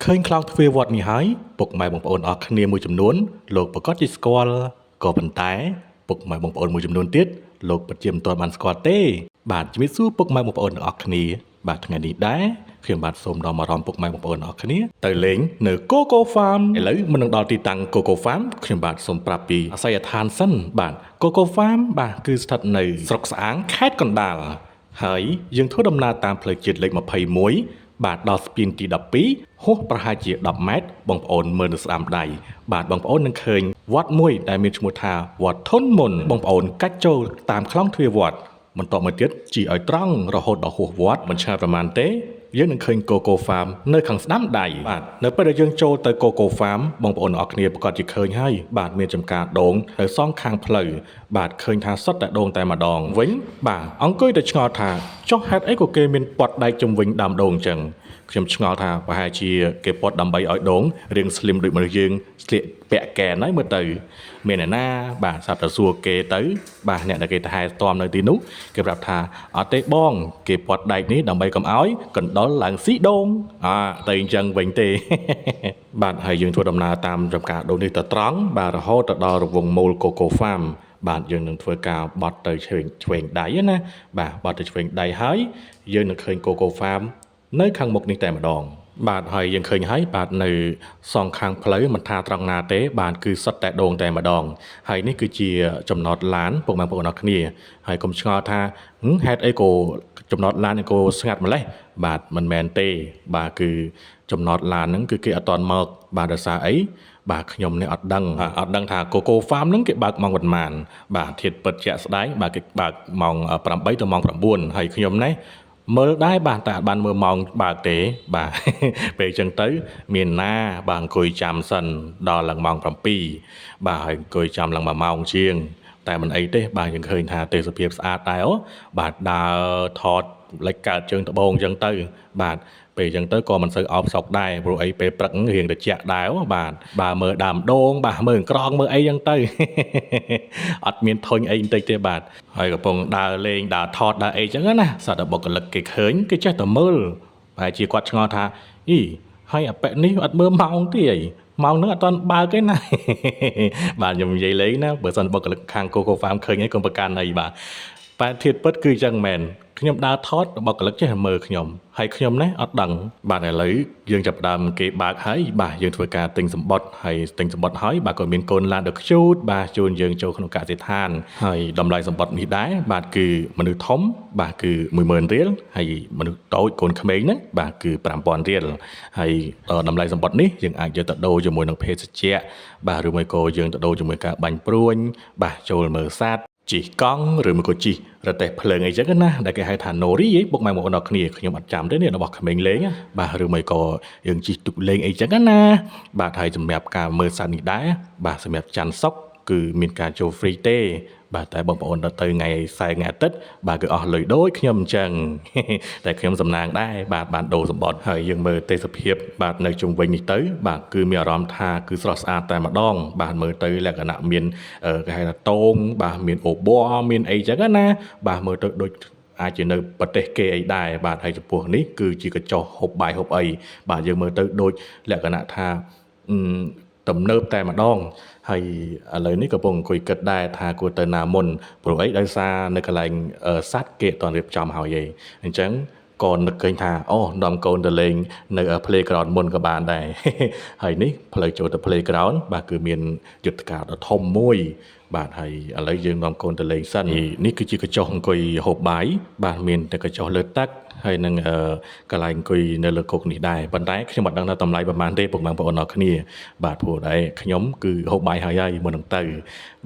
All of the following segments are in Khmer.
ឃើញខ្លោងទ្វារវត្តនេះហើយពុកម៉ែបងប្អូនអរគ្នាមួយចំនួនលោកប្រកាសជាស្គាល់ក៏ប៉ុន្តែពុកម៉ែបងប្អូនមួយចំនួនទៀតលោកពិតជាមិនទាន់បានស្គាល់ទេបាទជំរាបសួរពុកម៉ែបងប្អូនទាំងអស់គ្នាបាទថ្ងៃនេះដែរខ្ញុំបាទសូមដល់អារម្មណ៍ពុកម៉ែបងប្អូនទាំងអស់គ្នាទៅលេងនៅ Coco Farm ឥឡូវមុននឹងដល់ទីតាំង Coco Farm ខ្ញុំបាទសូមប្រាប់ពីអាសយដ្ឋានសិនបាទ Coco Farm បាទគឺស្ថិតនៅស្រុកស្អាងខេត្តកណ្ដាលហើយយើងធ្វើដំណើរតាមផ្លូវជាតិលេខ21បាទដល់ស្ពានទី12ហួសប្រហែលជា10ម៉ែត្របងប្អូនមើលនៅស្ដាំដៃបាទបងប្អូននឹងឃើញវត្តមួយដែលមានឈ្មោះថាវត្តធនមុនបងប្អូនកាច់ចូលតាមខ្លោងទ្វារវត្តបន្តមកទៀតជិះឲ្យត្រង់រហូតដល់ហួសវត្តមិនឆ្ងាយប្រហែលទេយើងនឹងឃើញ Coco Farm នៅខាងស្ដាំដៃបាទនៅពេលដែលយើងចូលទៅ Coco Farm បងប្អូនអរគ្នាប្រកាសជាឃើញហើយបាទមានចំការដូងនៅសងខាងផ្លូវបាទឃើញថាសុទ្ធតែដូងតែម្ដងវិញបាទអង្គុយតែឆ្ងល់ថាចុះហេតុអីក៏គេមានពាត់ដែកជុំវិញដើមដូងអញ្ចឹងខ្ញុំឆ្ងល់ថាប្រហែលជាគេពាត់ដើម្បីឲ្យដូងរាង slim ដូចមនុស្សយើងស្លៀកពាក់កែនហើយមើលទៅមានអ្នកណាបាទសាប់តែសួរគេទៅបាទអ្នកដែលគេទៅហែតំនៅទីនោះគេប្រាប់ថាអត់ទេបងគេពាត់ដែកនេះដើម្បីកុំឲ្យកណ្ដុរឡើងស៊ីដូងអាទៅអញ្ចឹងវិញទេ បាទហើយយើងធ្វើដំណើរតាមចំការដូងនេះទៅត្រង់បាទរហូតទៅដល់រង្វង់មូល Coco Farm បាទយើងនឹងធ្វើការបត់ទៅឆ្វេងឆ្វេងដៃណាបាទបត់ទៅឆ្វេងដៃហើយយើងនឹងឃើញ Coco Farm នៅខាងមុខនេះតែម្ដងបាទហើយយើងឃើញហើយបាទនៅសងខាងផ្លូវមិនថាត្រង់ណាទេបាទគឺសុទ្ធតែដូងតែម្ដងហើយនេះគឺជាចំណតឡានពុកម៉ែបងប្អូនអរគ្នាហើយកុំឆ្ងល់ថាហេតុអីក៏ចំណតឡានក៏ស្ងាត់ម្លេះបាទមិនមែនទេបាទគឺចំណតឡានហ្នឹងគឺគេអត់តន់មកបាទដោយសារអីបាទខ្ញុំនេះអត់ដឹងអត់ដឹងថា Coco Farm ហ្នឹងគេបើកម៉ោងប៉ុន្មានបាទធាតុពិតជាក់ស្ដែងបាទគេបើកម៉ោង8ទៅម៉ោង9ហើយខ្ញុំនេះមើលដែរបាទតែអត់បានមើលម៉ោងបើកទេបាទ ពេលអញ្ចឹងទៅមានណាបាទអង្គុយចាំសិនដល់ឡើងម៉ោង7បាទហើយអង្គុយចាំឡើង1ម៉ោងជាងតែមិនអីទេបាទយើងឃើញថាទេសភាពស្អាតដែរអូបាទដើរថតលិចកើតជើងត្បូងអញ្ចឹងទៅបាទពេលអញ្ចឹងទៅក៏មិនសូវអោបសោកដែរព្រោះអីពេលព្រឹករៀងត្រជាក់ដែរបាទបាទមើលដើមដូងបាទមើលក្រងមើលអីអញ្ចឹងទៅ អត់មានធុញអីបន្តិចទេបាទហើយកំពុងដើរលេងដើរថតដើរអីចឹងណាសត្វតែបុគ្គលិកគេឃើញគេចេះតែមើលប្រហែលជាគាត់ឆ្ងល់ថាអីហើយអាប៉ែនេះអត់មើលម៉ោងទេអីម៉ោងហ្នឹងអត់ទាន់បើកទេណា បាទខ្ញុំនិយាយលេងណាបើសិនបុគ្គលិកខាង Coco Farm ឃើញអីកុំប្រកាន់អីបាទតែធាតុពិតគឺចឹងមែនខ្ញុំដើរថតបុគ្គលិកចេះមើលខ្ញុំហើយខ្ញុំនេះអត់ដឹងបាទឥឡូវយើងចាប់ផ្ដើមគេបើកហើយបាទយើងធ្វើការទិញសម្បត្តិហើយទិញសម្បត្តិហើយបាទក៏មានកូនឡានដ៏ខ្ជូតបាទជូនយើងចូលក្នុងកសិដ្ឋានហើយតម្លៃសម្បត្តិនេះដែរបាទគឺមនុស្សធំបាទគឺ10000រៀលហើយមនុស្សតូចកូនក្មេងហ្នឹងបាទគឺ5000រៀលហើយតម្លៃសម្បត្តិនេះយើងអាចយកទៅដូរជាមួយនឹងភេសជ្ជៈបាទឬមួយក៏យើងទៅដូរជាមួយការបាញ់ព្រួញបាទចូលមើលសត្វជិះកង់ឬមួយក៏ជិះរទេះភ្លើងអីចឹងណាដែលគេហៅថា Nori ឯងពុកម៉ែបងប្អូនអរគ្នាខ្ញុំអត់ចាំទេនេះរបស់ក្មេងលេងបាទឬមួយក៏យើងជិះទូកលេងអីចឹងណាបាទហើយសម្រាប់ការមើលសត្វនេះដែរបាទសម្រាប់ច័ន្ទសុក្រគឺមានការចូល free ទេបាទតែបងប្អូនដល់ទៅថ្ងៃសៅរ៍ថ្ងៃអាទិត្យបាទគឺអស់លុយដូចខ្ញុំអញ្ចឹង តែខ្ញុំសំណាងដែរបាទបានដូរសម្បត្តិហើយយើងមើលទេសភាពបាទនៅជុំវិញនេះទៅបាទគឺមានអារម្មណ៍ថាគឺស្រស់ស្អាតតែម្ដងបាទមើលទៅលក្ខណៈមានគេហៅថាតងបាទមានអូប័រមានអីចឹងណាបាទមើលទៅដូចអាចជានៅប្រទេសគេអីដែរបាទហើយចំពោះនេះគឺជាកញ្ចុះហូបបាយហូបអីបាទយើងមើលទៅដូចលក្ខណៈថាទំនើបតែម្ដងហើយឥឡូវនេះកំពុងអង្គុយគិតដែរថាគួរទៅណាមុនព្រោះអីដោយសារនៅកន្លែងសត្វគេអត់ទាន់រៀបចំហើយឯងអញ្ចឹងក៏នឹកឃើញថាអូនាំកូនទៅលេងនៅ playground មុនក៏បានដែរ ហើយនេះផ្លូវចូលទៅ playground បាទគឺមានយុទ្ធការដ៏ធំមួយបាទហើយឥឡូវយើងនាំកូនទៅលេងសិននេះគឺជាកញ្ចុះអង្គុយហូបបាយបាទមានតែកញ្ចុះលើទឹកហើយនឹងកន្លែងអង្គុយនៅលើគោកនេះដែរប៉ុន្តែខ្ញុំអត់ដឹងថាតម្លៃប្រហែលទេពុកម៉ែបងប្អូនអរគ្នាបាទព្រោះដែរខ្ញុំគឺហូបបាយហើយហើយមុននឹងទៅ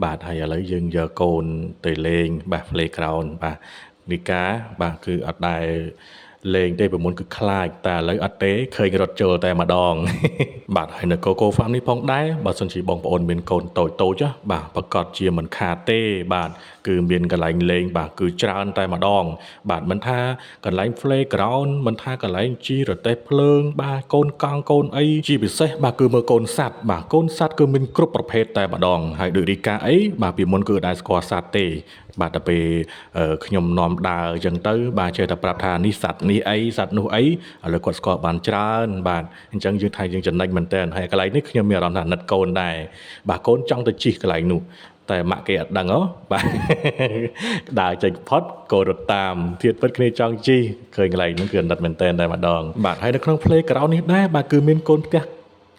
បាទហើយឥឡូវយើងយកកូនទៅលេងបាទ playground បាទនីកាបាទគឺអត់ដែរលេងទេពីមុនគឺខ្លាចតែឥឡូវអត់ទេឃើញរត់ចូលតែម្ដង បាទហើយនៅ Coco Farm នេះផងដែរបើសិនជាបងប្អូនមានកូនតូចតូចបាទប្រកាសជាមិនខាតទេបាទគឺមានកន្លែងលេងបាទគឺច្រើនតែម្ដងបាទមិនថាកន្លែង playground មិនថាកន្លែងជិះរទេះភ្លើងបាទកូនកង់កូនអីជាពិសេសបាទគឺមើលកូនសត្វបាទកូនសត្វគឺមានគ្រប់ប្រភេទតែម្ដងហើយដូចរីកាអីបាទពីមុនគឺអត់ដែលស្គាល់សត្វទេ បាទដល់ពេលខ្ញុំនាំដើរអញ្ចឹងទៅបាទចេះតែប្រាប់ថានេះសត្វនេះអីសត្វនោះអីឥឡូវគាត់ស្គាល់បានច្រើនបាទអញ្ចឹងយើងថាយើងចំណេញមែនតើហើយកន្លែងនេះខ្ញុំមានអារម្មណ៍ថាអាណិតកូនដែរបាទកូនចង់ទៅជិះកន្លែងនោះតែម៉ាក់គេអត់ដឹងហ៎បាទដើរចេញផុតកូនរត់តាមធៀបពិតគ្នាចង់ជិះឃើញកន្លែងហ្នឹងគឺអាណិតមែនតើតែម្ដងបាទហើយនៅក្នុង playground នេះដែរបាទគឺមានកូនផ្ទះ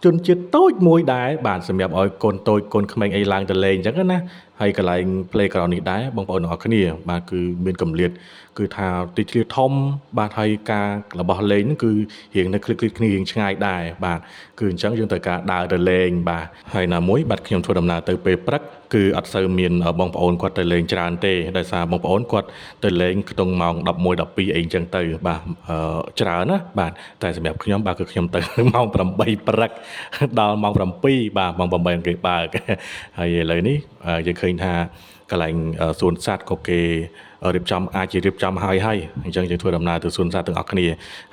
ជនជាតិតូចមួយដែរបាទសម្រាប់ឲ្យកូនតូចកូនក្មេងអីឡើងទៅលេងអញ្ចឹងណាហើយកន្លែង playground នេះដែរបងប្អូនទាំងអស់គ្នាបាទគឺមានកម្រិតគឺថាទីធ្លាធំបាទហើយការរបស់លេងហ្នឹងគឺរៀងនៅคลิกៗគ្នារៀងឆ្ងាយដែរបាទគឺអញ្ចឹងយើងត្រូវការដើរទៅលេងបាទហើយណាមួយបាទខ្ញុំធ្វើដំណើរទៅពេលព្រឹកគឺអត់សូវមានបងប្អូនគាត់ទៅលេងច្រើនទេដោយសារបងប្អូនគាត់ទៅលេងក្នុងម៉ោង11 12អីអញ្ចឹងទៅបាទច្រើនណាបាទតែសម្រាប់ខ្ញុំបាទគឺខ្ញុំទៅម៉ោង8ព្រឹកដល់ម៉ោង7បាទម៉ោង8គេបើកហើយឥឡូវនេះយើងឃើញថាកន្លែងសួនសត្វក៏គេរៀបចំអាចជារៀបចំហើយហើយអញ្ចឹងយើងធ្វើដំណើរទៅសួនសត្វទាំងអស់គ្នា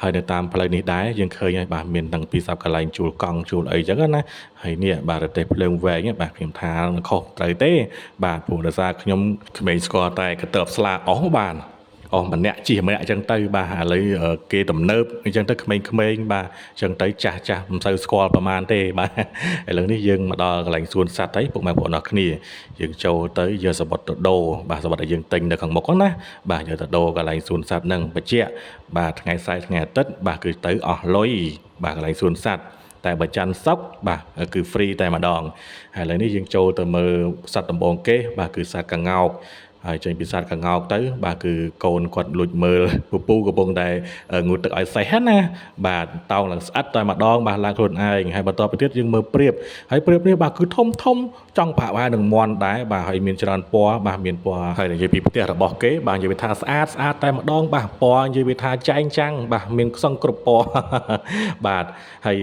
ហើយនៅតាមផ្លូវនេះដែរយើងឃើញហើយបាទមានតាំងពីសប្តាហ៍កន្លែងជួលកង់ជួលអីចឹងណាហើយនេះបាទរទេះភ្លើងវែងបាទខ្ញុំថាខុសត្រូវទេបាទព្រោះដោយសារខ្ញុំក្មេងស្គាល់តែកតើបស្លាអស់បាទអស់ម្នាក់ជិះម្នាក់អញ្ចឹងទៅបាទឥឡូវគេទំនើបអញ្ចឹងទៅក្មេងៗបាទអញ្ចឹងទៅចាស់ចាស់មិនសូវស្គាល់ប្រហែលទេបាទឥឡូវនេះយើងមកដល់កន្លែងសួនសត្វហើយពុកម៉ែបងប្អូនអរគ្នាយើងចូលទៅយកសបុតទៅដូរបាទសបុតដែលយើងទិញនៅខាងមុខហ្នឹងណាបាទយកទៅដូរកន្លែងសួនសត្វហ្នឹងបញ្ជាក់បាទថ្ងៃសៅរ៍ថ្ងៃអាទិត្យបាទគឺទៅអស់លុយបាទកន្លែងសួនសត្វតែបើច័ន្ទសុក្របាទគឺ free តែម្ដងហើយឥឡូវនេះយើងចូលទៅមើលសត្វដំបងគេបាទគឺសត្វក្ងោកហើយចេញពីសត្វក្ងោកទៅបាទគឺកូនគាត់លួចមើលពពូកំពុងតែងូតទឹកឲ្យសេះណាបាទតោងឡើងស្អិតតែម្ដងបាទឡើងខ្លួនឯងហើយបន្តទៅទៀតយើងមើលព្រាបហើយព្រាបនេះបាទគឺធំធំចង់ប្រហាក់ប្រហែលនឹងមន់ដែរបាទហើយមានច្រើនពណ៌បាទមានពណ៌ហើយនិយាយពីផ្ទះរបស់គេបាទនិយាយថាស្អាតស្អាតតែម្ដងបាទពណ៌និយាយថាចែងចាំងបាទមានខ្សឹងគ្រប់ពណ៌បាទហើយ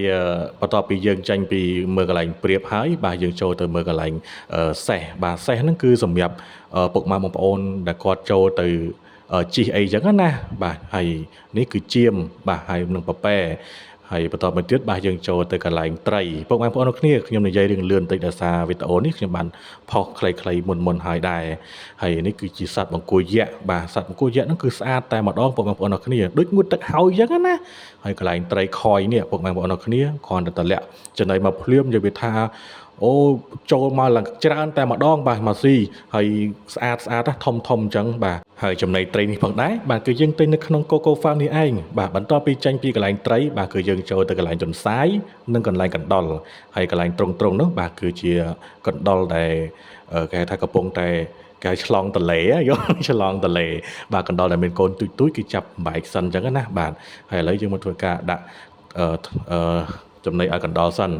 បន្ទាប់ពីយើងចេញពីមើលកន្លែងព្រាបហើយបាទយើងចូលទៅមើលកន្លែងសេះបាទសេះហ្នឹងគឺសម្រាប់ពុកម៉ែបងប្អូនដែលគាត់ចូលទៅជិះអីចឹងណាបាទហើយនេះគឺចៀមបាទហើយនឹងពពែហើយបន្តមកទៀតបាទយើងចូលទៅកន្លែងត្រីពុកម៉ែបងប្អូនគ្នាខ្ញុំនិយាយរឿងលឿនបន្តិចដោយសារវីដេអូនេះខ្ញុំបានផុសខ្លីៗមុនៗហើយដែរហើយនេះគឺជាសត្វបង្គួយយក្សបាទសត្វបង្គួយយក្សហ្នឹងគឺស្អាតតែម្ដងពុកម៉ែបងប្អូនគ្នាដូចងូតទឹកហើយចឹងណាហើយកន្លែងត្រីខយនេះពុកម៉ែបងប្អូនគ្នាគ្រាន់តែតម្លាក់ចំណីមកភ្លាមនិយាយថាអូចូលមកឡើងច្រើនតែម្ដងបាទមកស៊ីហើយស្អាតស្អាតធំធំអញ្ចឹងបាទហើយចំណីត្រីនេះផងដែរបាទគឺយើងទិញនៅក្នុង Coco Farm នេះឯងបាទបន្ទាប់ពីចេញពីកន្លែងត្រីបាទគឺយើងចូលទៅកន្លែងទន្សាយនិងកន្លែងកណ្ដុរហើយកន្លែងត្រង់ត្រង់នោះបាទគឺជាកណ្ដុរដែលគេហៅថាកំពុងតែគេឆ្លងតលេយកឆ្លងតលេបាទកណ្ដុរដែលមានកូនទូចទូចគឺចាប់បែកសិនអញ្ចឹងណាបាទហើយឥឡូវយើងមកធ្វើការដាក់ចំណីឲ្យកណ្ដុរសិន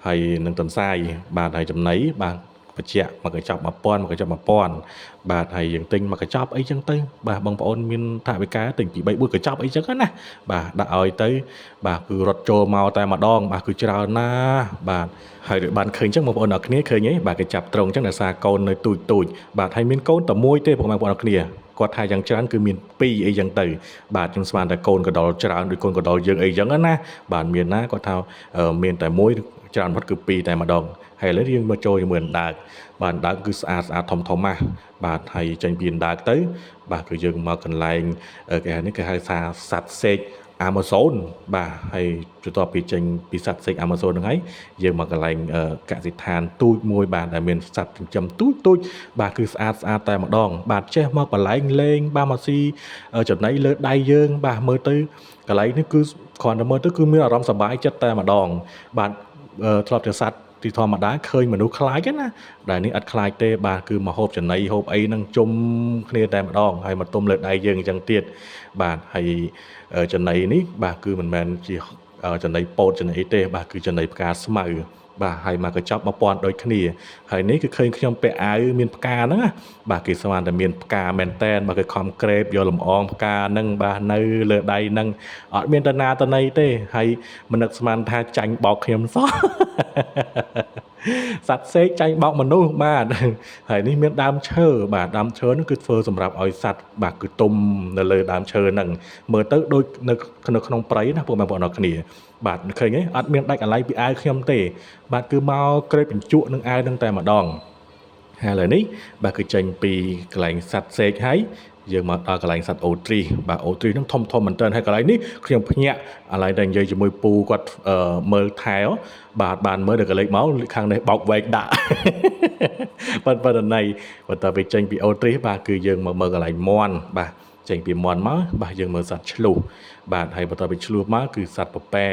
ហើយនឹងទន្សាយបាទហើយចំណីបាទបញ្ជាក់មកកញ្ចប់1000មកកញ្ចប់1000បាទហើយយើងទិញមកកញ្ចប់អីចឹងទៅបាទបងប្អូនមានថវិកាទិញពី3 4កញ្ចប់អីចឹងណាបាទដាក់ឲ្យទៅបាទគឺរត់ចូលមកតែម្ដងបាទគឺច្រើនណាស់បាទហើយដូចបានឃើញចឹងបងប្អូនអរគ្នាឃើញទេបាទគេចាប់ត្រង់ចឹងដោយសារកូននៅទូចទូចបាទហើយមានកូនតែមួយទេបងប្អូនអរគ្នាគាត់ថាយ៉ាងច្រើនគឺមាន2អីចឹងទៅបាទខ្ញុំស្មានតែកូនកដុលច្រើនដូចកូនកដុលយើងអីចឹងណាបាទមានណាគាត់ថាមានតែមួយច្រើនផុតគឺ2តែម្ដងហើយឥឡូវយើងមកចូលជាមួយអណ្ដើកបាទអណ្ដើកគឺស្អាតស្អាតធំធំណាស់បាទហើយចេញពីអណ្ដើកទៅបាទគឺយើងមកកន្លែងគេហៅនេះគេហៅថាសត្វសេក Amazon បាទហើយបន្ទាប់ពីចេញពីសត្វសេក Amazon ហ្នឹងហើយយើងមកកន្លែងកសិដ្ឋានទូចមួយបាទដែលមានសត្វចិញ្ចឹមទូចទូចបាទគឺស្អាតស្អាតតែម្ដងបាទចេះមកកន្លែងលេងបាទមកស៊ីចំណីលើដៃយើងបាទមើលទៅកន្លែងនេះគឺគ្រាន់តែមើលទៅគឺមានអារម្មណ៍សប្បាយចិត្តតែម្ដងបាទធ្លាប់ជាសត្វទីធម្មតាឃើញមនុស្សខ្លាចណាដែលនេះអត់ខ្លាចទេបាទគឺមកហូបចំណីហូបអីហ្នឹងជុំគ្នាតែម្ដងហើយមកទុំលើដៃយើងអញ្ចឹងទៀតបាទហើយចំណីនេះបាទគឺមិនមែនជាចំណីពោតចំណីអីទេបាទគឺចំណីផ្កាស្មៅបាទហើយមកកញ្ចប់1000ដូចគ្នាហើយនេះគឺឃើញខ្ញុំពាក់អាវមានផ្កាហ្នឹងណាបាទគេស្មានតែមានផ្កាមែនតែនបាទគេខំក្រេបយកលំអងផ្កាហ្នឹងបាទនៅលើដៃហ្នឹងអត់មានតណាតណីទេហើយមិននឹកស្មានថាចាញ់បោកខ្ញុំសោះសត្វសេកចាញ់បោកមនុស្សបាទហើយនេះមានដើមឈើបាទដើមឈើហ្នឹងគឺធ្វើសម្រាប់ឲ្យសត្វបាទគឺទុំនៅលើដើមឈើហ្នឹងមើលទៅដូចនៅក្នុងព្រៃណាពួកបងប្អូនអរគ្នាបាទឃើញទេអត់មានដាច់អាឡ័យពីអាវខ្ញុំទេបាទគឺមកក្រេបបញ្ជក់នឹងអាវនឹងតែម្ដង ហើយឥឡូវនេះបាទគឺចេញពីកន្លែងសត្វសេកហើយយើងមកដល់កន្លែងសត្វអូទ្រីសបាទអូទ្រីសហ្នឹងធំធំមែនទែនហើយកន្លែងនេះខ្ញុំភ្ញាក់ឥឡូវតែនិយាយជាមួយពូគាត់មើលថែបាទបានមើលដល់កលេចមកខាងនេះបោកវែកដាក់ប៉ុន្តែណៃបន្ទាប់ពីចេញពីអូទ្រីសបាទគឺយើងមកមើលកន្លែងមាន់បាទចេញពីមាន់មកបាទយើងមើលសត្វឆ្លុះបាទហើយបន្ទាប់ពីឆ្លុះមកគឺសត្វពពែ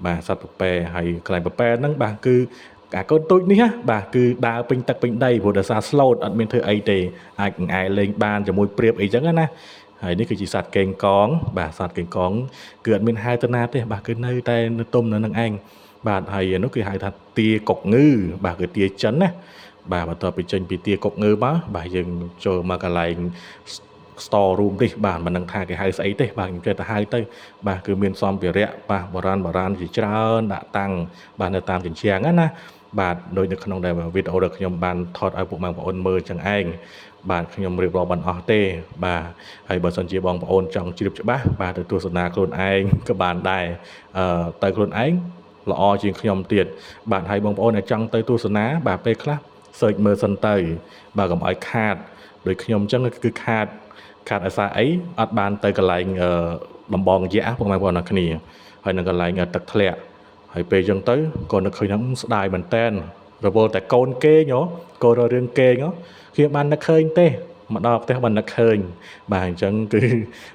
បាទសត្វពពែហើយកន្លែងពពែហ្នឹងបាទគឺអាកូនទូចនេះណាបាទគឺដើរពេញទឹកពេញដីព្រោះដោយសារ slot អត់មានធ្វើអីទេអាចអង្អែលេងបានជាមួយព្រាបអីចឹងណាហើយនេះគឺជាសត្វកេងកងបាទសត្វកេងកងគឺអត់មានហៅទៅណាទេបាទគឺនៅតែនៅទុំនៅនឹងឯងបាទហើយនោះគឺហៅថាទាកុកងឺបាទគឺទាចិនណាបាទបន្ទាប់ពីចេញពីទាកុកងឺមកបាទយើងចូលមកកន្លែង store room នេះបាទមិនដឹងថាគេហៅស្អីទេបាទខ្ញុំចេះតែហៅទៅបាទគឺមានសម្ភារៈបាទបុរាណបុរាណជាច្រើនដាក់តាំងបាទនៅតាមជញ្ជាំងណាបាទដូចនៅក្នុងដែលវីដេអូដែលខ្ញុំបានថតឲ្យពុកម៉ែបងប្អូនមើលចឹងឯងបាទខ្ញុំរៀបរាប់បានអស់ទេបាទហើយបើសិនជាបងប្អូនចង់ជ្រាបច្បាស់បាទទៅទស្សនាខ្លួនឯងក៏បានដែរអឺទៅខ្លួនឯងល្អជាងខ្ញុំទៀតបាទហើយបងប្អូនដែលចង់ទៅទស្សនាបាទពេលខ្លះ search មើលសិនទៅបាទកុំឲ្យខាតដូចខ្ញុំចឹងគឺខាតអាសាអីអត់បានទៅកន្លែងដំបងយៈពុកម៉ែបងប្អូនអរគ្នាហើយនឹងកន្លែងទឹកធ្លាក់ហើយពេលចឹងទៅក៏នឹកឃើញថាស្ដាយមែនតែនរវល់តែកូនគេងហ៎កូនររឿងគេងហ៎ខ្ញុំបាននឹកឃើញទេមកដល់ផ្ទះបាននឹកឃើញបាទអញ្ចឹងគឺ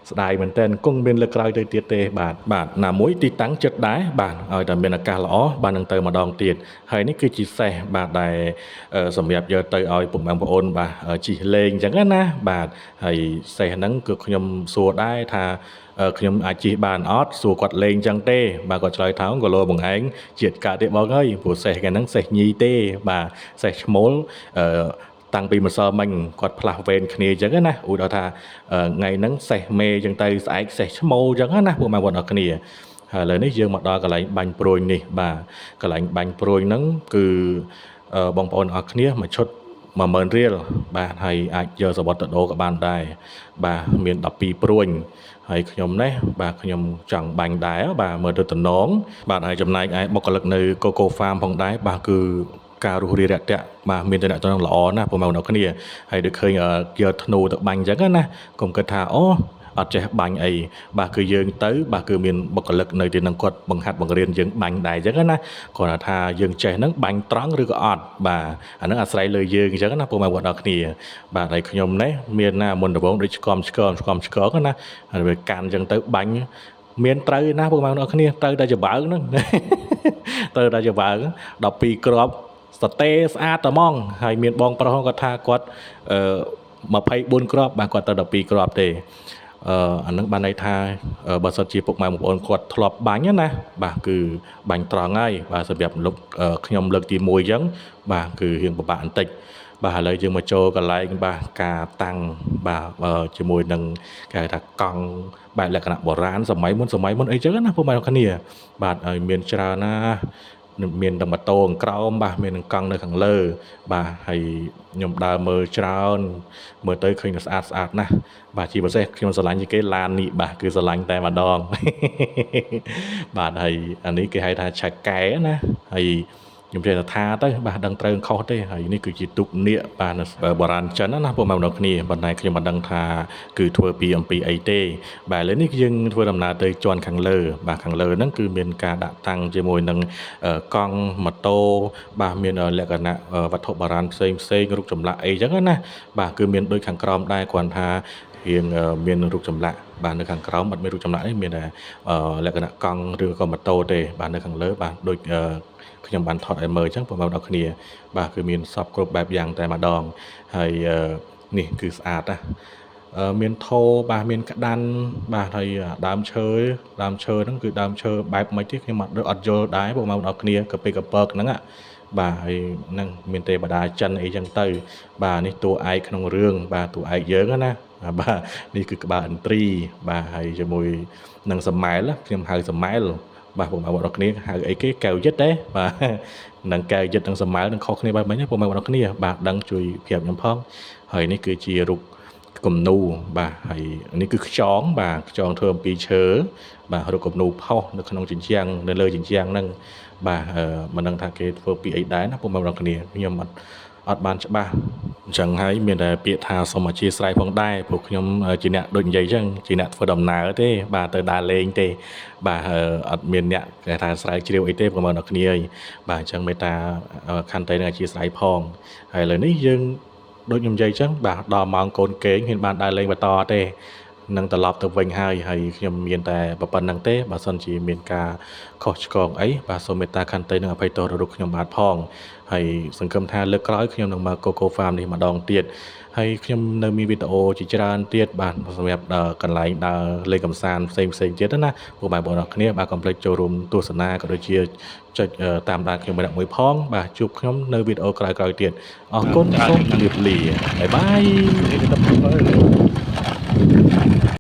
ស្ដាយមែនតែនគង់មានលើកក្រោយទៅទៀតទេបាទបាទណាមួយទីតាំងចិត្តដែរបាទឲ្យតែមានឱកាសល្អបាទនឹងទៅម្ដងទៀតហើយនេះគឺជាសេះបាទដែលសម្រាប់យកទៅឲ្យពុកម៉ែបងប្អូនបាទជិះលេងអញ្ចឹងណាបាទហើយសេះហ្នឹងគឺខ្ញុំសួរដែរថាខ្ញុំអាចជិះបានអត់សួរគាត់លេងអញ្ចឹងទេបាទគាត់ឆ្លើយថាក៏លោបងឯងជាតិកើតទេបងអើយព្រោះសេះគេហ្នឹងសេះញីទេបាទសេះឈ្មោលអឺតាំងពីម្សិលមិញគាត់ផ្លាស់វេនគ្នាអញ្ចឹងណាឧទាហរណ៍ថាថ្ងៃហ្នឹងសេះមេអញ្ចឹងទៅស្អែកសេះឈ្មោលអញ្ចឹងណាពួកម៉ែបងប្អូនអរគ្នាហើយឥឡូវនេះយើងមកដល់កន្លែងបាញ់ព្រួញនេះបាទកន្លែងបាញ់ព្រួញហ្នឹងគឺបងប្អូនអរគ្នាមួយឈុត10000រៀលបាទហើយអាចយកសវត្ថទៅដូរក៏បានដែរបាទមាន12ព្រួញហើយខ្ញុំនេះបាទខ្ញុំចង់បាញ់ដែរបាទមើលទៅតំណងបាទហើយចំណែកឯបុគ្គលិកនៅ Coco Farm ផងដែរបាទគឺការរុះរាយរាក់ទាក់បាទមានតំណែងល្អណាស់ពុកម៉ែបងប្អូនគ្នាហើយដូចឃើញយកធ្នូទៅបាញ់អញ្ចឹងណាកុំគិតថាអូអត់ចេះបាញ់អីបាទគឺយើងទៅបាទគឺមានបុគ្គលិកនៅទីនឹងគាត់បង្ហាត់បង្រៀនយើងបាញ់ដែរអញ្ចឹងណាគ្រាន់តែថាយើងចេះហ្នឹងបាញ់ត្រង់ឬក៏អត់បាទអាហ្នឹងអាស្រ័យលើយើងអញ្ចឹងណាពុកម៉ែបងប្អូនគ្នាបាទហើយខ្ញុំនេះមានណាមុនដំបូងដូចឆ្កំឆ្កងឆ្កំឆ្កងណាហើយវាកាន់អញ្ចឹងទៅបាញ់មានត្រូវណាពុកម៉ែបងប្អូនគ្នាត្រូវតែច្បើងហ្នឹងត្រូវតែច្បើង12គ្រាប់សតេស្អាតតែហ្មងហើយមានបងប្រុសគាត់ថាគាត់អឺ24គ្រាប់បាទគាត់ទៅ12គ្រាប់ទេអានឹងបានន័យថាបើសិនជាពុកម៉ែបងប្អូនគាត់ធ្លាប់បាញ់ណាបាទគឺបាញ់ត្រង់ហើយបាទសម្រាប់លុបខ្ញុំលើកទី1អញ្ចឹងបាទគឺរៀងពិបាកបន្តិចបាទឥឡូវយើងមកចូលកន្លែងបាទការតាំងបាទជាមួយនឹងគេហៅថាកង់បែបលក្ខណៈបុរាណសម័យមុនអីចឹងណាពុកម៉ែបងប្អូនគ្នាបាទហើយមានច្រើនណាមានតែម៉ូតូខាងក្រោមបាទមាននឹងកង់នៅខាងលើបាទហើយខ្ញុំដើរមើលច្រើនមើលទៅឃើញតែស្អាតស្អាតណាស់បាទជាពិសេសខ្ញុំស្រឡាញ់ជាងគេឡាននេះបាទគឺស្រឡាញ់តែម្ដងបាទហើយអានេះគេហៅថាឆាកែណាហើយខ្ញុំចេះតែថាទៅបាទដឹងត្រូវខុសទេហើយនេះគឺជាទូកនាគបាទបុរាណចិនណាពុកម៉ែបងប្អូនគ្នាប៉ុន្តែខ្ញុំមិនដឹងថាគឺធ្វើពីអំពីអីទេបាទឥឡូវនេះយើងធ្វើដំណើរទៅជាន់ខាងលើបាទខាងលើហ្នឹងគឺមានការដាក់តាំងជាមួយនឹងកង់ម៉ូតូបាទមានលក្ខណៈវត្ថុបុរាណផ្សេងផ្សេងរូបចម្លាក់អីចឹងណាបាទគឺមានដូចខាងក្រោមដែរគ្រាន់ថារៀងមានរូបចម្លាក់បាទនៅខាងក្រោមអត់មានរូបចម្លាក់ទេមានតែលក្ខណៈកង់ឬក៏ម៉ូតូទេបាទនៅខាងលើបាទដូចខ្ញុំបានថតឲ្យមើលអញ្ចឹងបងប្អូនអរគ្នាបាទគឺមានសពគ្រប់បែបយ៉ាងតែម្ដងហើយនេះគឺស្អាតណាមានថោបាទមានក្តាន់បាទហើយដើមឈើហ្នឹងគឺដើមឈើបែបមិនទេខ្ញុំអត់យល់ដែរបងប្អូនអរគ្នាកាពិកពកហ្នឹងបាទហើយហ្នឹងមានទេវតាចិនអីចឹងទៅបាទនេះតួឯកក្នុងរឿងបាទតួឯកយើងណាបាទនេះគឺក្បាលឥន្ទ្រីបាទហើយជាមួយនឹងសមែលខ្ញុំហៅសមែលបាទបងប្អូនអរគ្នាហៅអីគេកែវយិតទេបាទនឹងកែវយិតនិងសមែលនឹងខុសគ្នាបែបម៉េចបងប្អូនអរគ្នាបាទដឹងជួយប្រាប់ខ្ញុំផងហើយនេះគឺជារូបគំនូបាទហើយនេះគឺខ្យងបាទខ្យងធ្វើអំពីឈើបាទរូបគំនូផុសនៅក្នុងជញ្ជាំងនៅលើជញ្ជាំងហ្នឹងបាទមិនដឹងថាគេធ្វើពីអីដែរណាបងប្អូនអរគ្នាខ្ញុំអត់ អត់បានច្បាស់អញ្ចឹងហើយមានតែពាក្យថាសូមអធ្យាស្រ័យផងដែរព្រោះខ្ញុំជាអ្នកដូចនិយាយអញ្ចឹងជាអ្នកធ្វើដំណើរទេបាទទៅដើរលេងទេបាទអត់មានអ្នកគេថាស្រាវជ្រាវអីទេប្រហែលដល់គ្នាហើយបាទអញ្ចឹងមេត្តាខន្តីនឹងអធ្យាស្រ័យផងហើយឥឡូវនេះយើងដូចខ្ញុំនិយាយអញ្ចឹងបាទដល់ម៉ោងកូនគេងហ៊ានបានដើរលេងបន្តទេនឹងត្រឡប់ទៅវិញហើយហើយខ្ញុំមានតែប៉ុណ្្នឹងទេបើសិនជាមានការខុសឆ្គងអីបាទសូមមេត្តាខន្តីនិងអភ័យទោសដល់ខ្ញុំបាទផងហើយសង្ឃឹមថាលើកក្រោយខ្ញុំនឹងមក Coco Farm នេះម្ដងទៀតហើយខ្ញុំនៅមានវីដេអូជាច្រើនទៀតបាទសម្រាប់កន្លែងដើរលេងកម្សាន្តផ្សេងផ្សេងទៀតណាពុកម៉ែបងប្អូនគ្នាបាទកុំភ្លេចចូលរួមទស្សនាក៏ដូចជាចុចតាមដានខ្ញុំម្នាក់មួយផងបាទជួបខ្ញុំនៅវីដេអូក្រោយៗទៀតអរគុណសូមជម្រាបលាbye bye.